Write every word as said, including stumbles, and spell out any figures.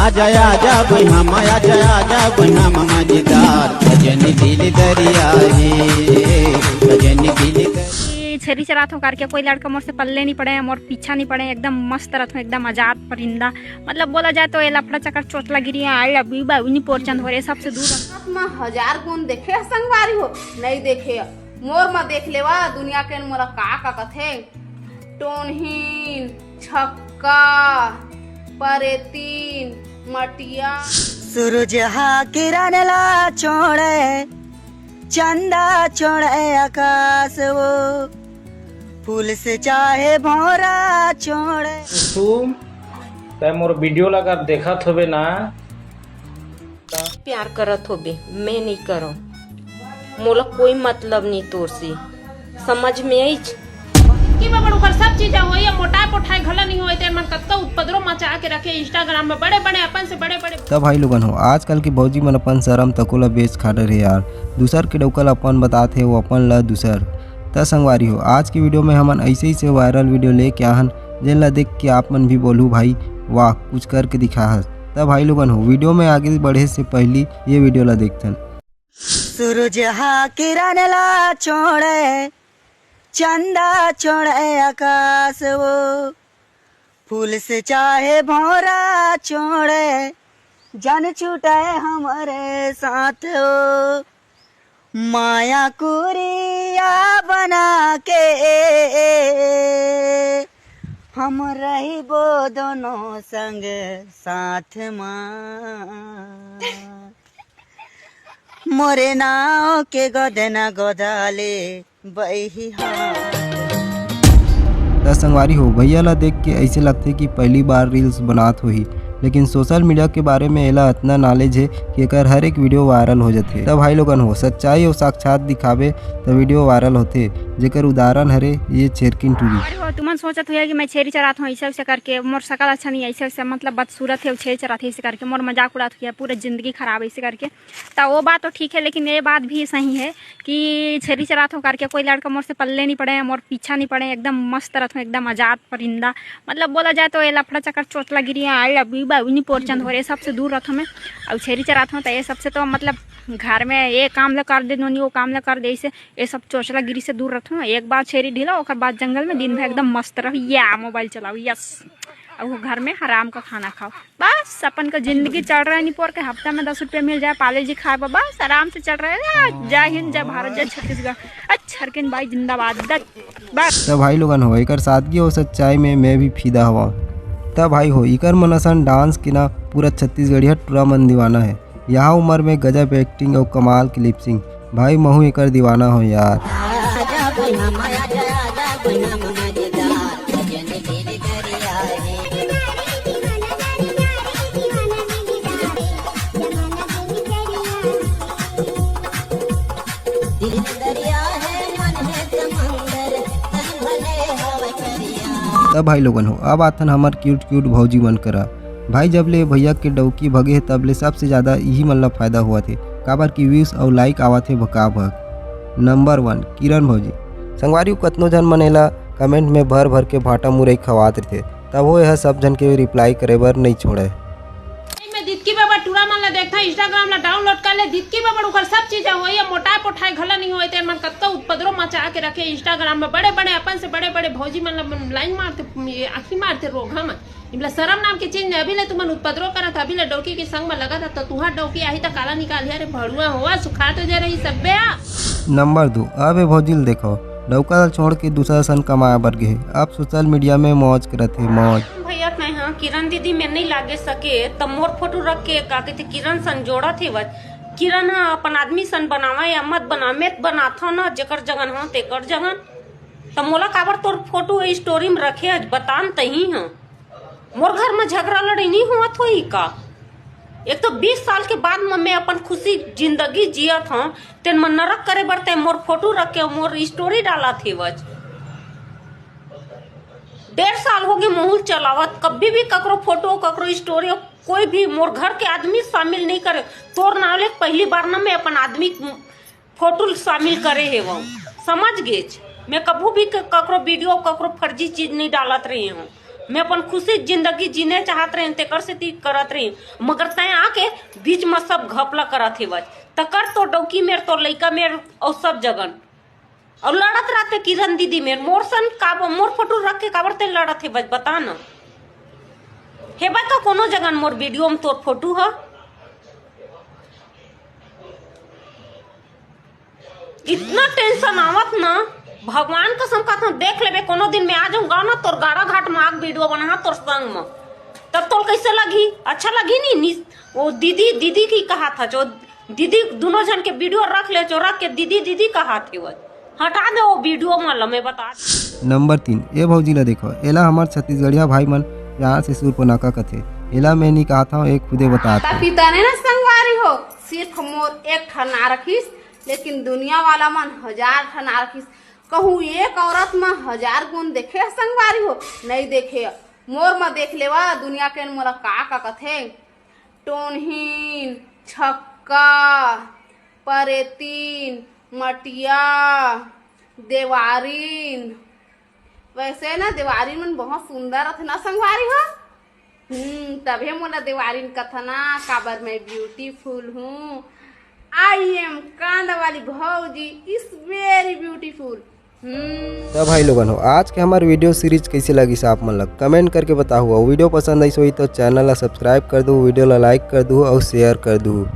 आजा आजा बहिना मा, आजा आजा बहिना मा, मजेदार सजन दिल दरिया हे, सजन दिल दरिया। छेरी चरात हो करके कोई लड़का मोर से पल्ले नहीं पड़े, मोर पीछा नहीं पड़े, एकदम मस्त रहत हो, एकदम आजाद परिंदा। मतलब बोला जाए तो ये लफड़ा चक्कर चोचला गिरी, आई लव यू बाबू नहीं पोरचंद हो रे, सबसे दूर। साथ में हजार गुण देखे संगवारी हो, नहीं देखे मोर में देख लेवा दुनिया के मोला का का कथे। टोनहीन, छक्का, परेतीन, मटिया। सूरज हा किरण ला छोड़े, चंदा छोड़े आकाश वो, फूल से चाहे भौरा छोड़े। तू तै मोर वीडियो ला कर देखत होबे ना, प्यार करत होबे, मैं नहीं करो, मोला कोई मतलब नहीं तोर से, समझ में आइच? की बबड़ ओकर सब चीज होई, अब मोटाए पोटाए घला नहीं होए, तेन मन कतका उपद्रव मचा के रखे Instagram में बड़े बड़े अपन से बड़े बड़े। तब भाई लोगन हो, आजकल के भौजी मन अपन शरम तको ला बेच खा डरे यार, दूसर के डौका ला अपन बतात हे, वो अपन ला दूसर। त संगवारी हो, आज की वीडियो में हमन ऐसे ही से वायरल वीडियो लेके आहन, जेन ला देख के आप मन भी बोलू भाई वाह कुछ करके दिखा हस। त भाई लोगन हो, वीडियो में आगे बढ़े से पहली ये वीडियो ला देखथन। सूरज हा किरण ला छोड़े, चंदा छोड़े आकाश वो, फूल से चाहे भौरा छोड़े, जन छूटे हमरे साथ वो, माया कुरिया बना के हम रहिबो दोनों संग साथ मा। मोरे नाव के गोदना गोदाले बही हा। त संगवारी हो, भैया ला देख के ऐसे लगथे कि पहली बार रील्स बनात होही, लेकिन सोशल मीडिया के बारे में एला अतना नॉलेज हे कि एकर हर एक वीडियो वायरल हो जाथे। त भाई लोगन हो, सच्चाई अउ साक्षात दिखाबे त वीडियो वायरल होथे, जेकर उदाहरण हरे ये छेरकिन टूरी। अरे हो, तुमन सोचत होइया कि मैं छेरी चरात हूँ ऐसे वैसे करके, मोर शकल अच्छा नहीं ऐसे वैसे, मतलब बदसूरत है, छेरी चरात है ऐसे करके, मोर मजाक उड़ात होइया, पूरा जिंदगी खराब है ऐसे करके। त वो बात तो ठीक है, लेकिन ये बात भी सही है कि छेरी चरात हूँ करके कोई लड़का मोर से पल्ले नहीं पड़े, मोर पीछा नहीं पड़े, एकदम मस्त रहत हूँ, एकदम आजाद परिंदा। मतलब बोला जाए तो ये लफड़ा चक्कर चोचला गिरी, आई लव यू बाबू नहीं पोरचंद हो रे, सबसे दूर रहत हूँ मैं। और छेरी चरात हूँ तो ये सबसे तो मतलब घर में ये काम ला कर दे, नोनी वो काम ला कर दे, इसे ये सब चोचला गिरी से दूर रहत हूँ। एक बार छेरी ढीला, ओकर बाद जंगल में दिन भर एकदम मस्त रहो, या मोबाइल चलाओ, यस, और वो घर में हराम का खाना खाओ। बस अपन का जिंदगी चल रहा है निपोर के, हफ्ता में दस रुपया मिल जाए पाले जी खाए बा, बस आराम से चल रहा है। या, जय हिंद, जय भारत, जय छत्तीसगढ़। अच्छा छेरकिन बाई जिंदाबाद। दत, बस। त भाई लोगन हो, एकर सादगी और सच्चाई में मैं भी फिदा हवा। त भाई हो, इकर मन असन डांस के ना पूरा छत्तीसगढ़िया टूरा मन दीवाना है। यहाँ उम्र में गजब एक्टिंग और कमाल की लिपसिंग, भाई महू एकर दीवाना हो यार। त भाई लोगन हो, अब आथन हमर क्यूट क्यूट भौजी मन करा। भाई, जब ले भैया के डौकी भगे हे, तब ले सबसे ज्यादा इही मन ला फायदा होवत हे, काबर कि व्यूज अउ लाइक आवत हे भका भक। नंबर वन, किरण भौजी। संगवारी हो, कतनो झन मन एला कमेंट में भर भर के भांटा मुरई खवात रहिथे, तभो एह सब झन के रिप्लाई करे बर नइ छोड़य। मैं दितकी बाबा टूरा मन ला देखता, Instagram ला डाउनलोड कर ले। दितकी बाबा ओकर सब चीज होई, मोटाए पोटाए घला नहीं होए, तेन मन कतका उपद्रव मचा के रखे Instagram में। बड़े बड़े अपन से बड़े बड़े भौजी मन ला लाइन मारते, ये आँखी मारते रोगहा मन। इमला शरम नाम के चीज नहीं, अभी ले तुमन उपद्रव करत, अभी ले डौकी के संग में लगत, तो तुहार डौकी आही त काला निकालिया रे भड़ुआ होवा, सुखा तो जे रही सब्बे आ। नंबर दो, अब ए भौजी ल देखो, डौका ल छोड़ के दूसरा सन कमाए बर गे हे। अब सोशल मीडिया में मौज करत हे, मौज। भैया, मैं हाँ, किरण दीदी में नहीं लागे सके, त मोर फोटो रख के का कहते, किरण सन जोड़त हे बस। किरण ह अपन आदमी सन बनावा या मत बनावा, मैं त बनाथव न, जेकर जगन ह, तेकर जगन। त मोला काबर तोर फोटो स्टोरी में रखे हस, बता न तही ह। मोर घर में झगड़ा लड़ाई नहीं होवत होही का? एक तो बीस साल के बाद में मैं अपन खुशी जिंदगी जियत हूँ, तेन मन नरक करे बर तै मोर फोटो रख के मोर स्टोरी डालत हेवच। डेढ़ साल हो गए मोहूल चलावत, कभी भी ककरो फोटो, ककरो स्टोरी, कोई भी मोर घर के आदमी शामिल नहीं करे। तोर नाव ले पहली बार ना मैं अपन आदमी फोटो शामिल करे हेवं, समझ गेच। मैं कभू भी क-, ककरो वीडियो, ककरो फर्जी चीज नहीं डालत रही हूँ। मैं अपन खुशी जिंदगी जीने चाहत रहें, तेकर सेती करत रहें, मगर तैं आके बीच म सब घपला करत हेवच। तकर तो डौकी मेर, तोर लइका मेर अउ सब जगन। अउ लड़त रहते किरण दीदी मेर, मोर सन काबर, मोर फोटो रख के काबर तैं लड़त हेवच, बता न। हेबे का कोनो जगन मोर वीडियो म तोर फोटो ह? इतना टेंशन आवत ना, भगवान कसम कहत हूँ, देख लेबे, कोनो दिन मैं आ जाऊंगा ना, तोर गाड़ा घाट में आग वीडियो बना तोर संग में, तब तोल कैसे लगी? अच्छा लगी नी? नी, वो दीदी, दीदी की कहा था जो दीदी, दोनों जन के वीडियो रख ले, जो रख के दीदी, दीदी कहा थे वो, हटा दे वो वीडियो में, मैं बता। नंबर तीन, ए भौजी ला देखो, एला हमर छत्तीसगढ़िया भाई मन प्यार से सुरपनाका कथे। एला मैं नी कहत हूँ, ए खुदे बतात माता हे। पिता ने ना संगवारी हो, सिर्फ मोर एक ठन ना रखिस, लेकिन दुनिया वाला मन हजार ठन ना रखिस। कहूँ एक औरत म हजार गुण देखे ह संगवारी हो, नहीं देखे ह। मोर म देख लेवा, दुनिया के मोला का का कथे, टोनहीन, छक्का, परेतीन, मटिया, देवारिन। वैसे ना देवारिन मन बहुत सुंदर रथे ना संगवारी हो। हम्म, तभे मोला देवारिन कथना, काबर मैं ब्यूटीफुल हूँ। I am कांदा वाली भौजी, is very beautiful। हम्म। त भाई लोगन हो, आज के हमार वीडियो सीरीज कैसे लगिस आप मन ला कमेंट करके बताहू, अउ वीडियो पसंद आइस होही तो चैनल ला सब्सक्राइब कर दू, वीडियो ला लाइक कर दू अउ शेयर कर दू।